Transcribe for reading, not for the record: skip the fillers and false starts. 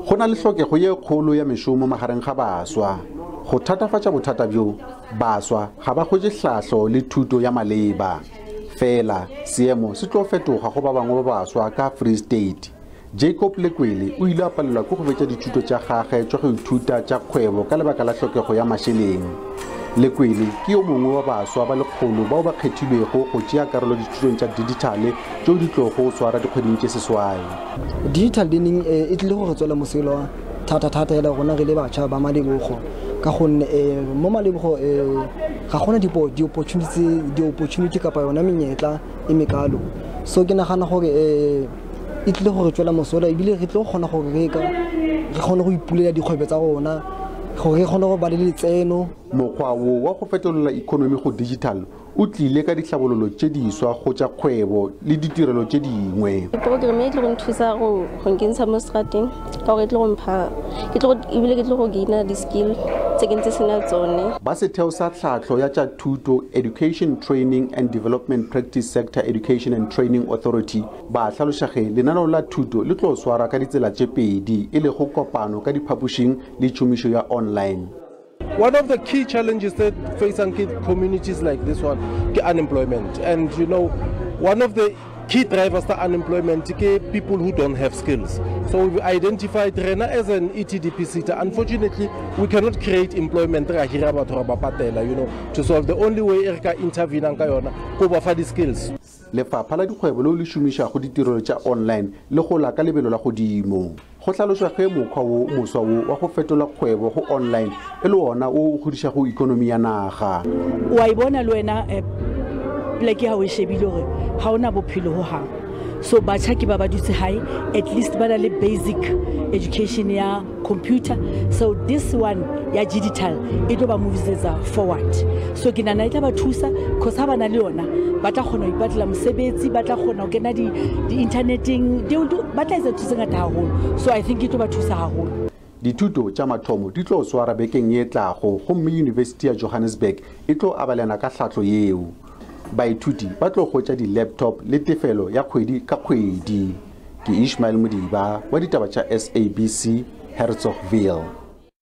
Go na le tlhokego ye kgolo ya mešomo magareng ga baswa. Go thatafatša bothata bjo, baswa ga ba hwetše hlahlo le thuto ya maleba. Fela seemo se tlo fetoga go ba bangwe ba baswa ka Free State. Jacob Lekwele o ile a palelwa ke go fetša dithuto tša gagwe tša go ithuta tša kgwebo ka lebaka la tlhokego ya mašeleng. Lekwele ke yo mongwe wa baswa ba lekgolo bao ba kgethilwego go tšea karolo dithutong tša digitale tšeo di tlogo swara dikgweding tše seswai. Digital learning e tlile go re tswela mosola thata-thata hela rona re le batjha ba Malebogo, ka gonne mo Malebogo ga gona di-opportunity kapa yona menyetla e mekalo. So ke nagana gore e tlile go re tswela mosola, ebile re tlo kgona gore re kgone go ipulela dikgwebo tsa rona, gore re kgone go ba le letseno. Mokgwa wo wa go fetolela economy go digital o tlile ka ditlhabololo tše diswa go tša kgwebo le ditirelo tše dingwe. Program e tle go nthusa go nkentsha mo strateng, ka gore e tle go mpha, ke tlo ebile ke tlo go gaina di-skill tse ke ntse sena tsone. Ba setheo sa tlhahlo ya tša thuto, Education Training and Development Practice Sector Education and Training Authority, ba hlaloša ge lenaneo la thuto le tlo swara ka ditsela tše pedi, e lego kopano ka diphapošing le tšhomišo ya online. One of the key challenges that face communities like this one is unemployment. And you know, one of the key drivers to unemployment is people who don't have skills. So we've identified rena as an ETDP SETA. Unfortunately, we cannot create employment, you know, to solve. The only way re ka intervene ka yona ko ba fa di-skills. Lefapha la dikgwebo leo le šomišago ditirelo tša online le gola ka lebelo la godimo. Go hlalošwa ge mokgwa wo moswa wo wa go fetola kgwebo go online e le wona o godišago ikonomi ya naga. O a e bona le wena, pleke ha o e shebile hore ha ona bophelo ho hang. So batjha ke ba ba dutse hae, at least ba na le basic education ya computer. So this one ya digital e tlo ba movisetsa forward. So ke nahana e tla ba thusa, cause ha ba na le yona ba tla kgona ho ipatlela mosebetsi, ba tla kgona ho kena di-interneteng, ba tla etsa ntho tse ngata haholo. So I think e tlo ba thusa haholo. Dithuto tša mathomo di tlo swara bekeng ye tlago, gomme University ya Johannesburg e tlo abelana ka tlhahlo yeo. Baithuti ba tlo hwetša di-laptop le tefelo ya kgwedi ka kgwedi. Ke Ishmael Modiba wa ditaba tša SABC, Hertzogville.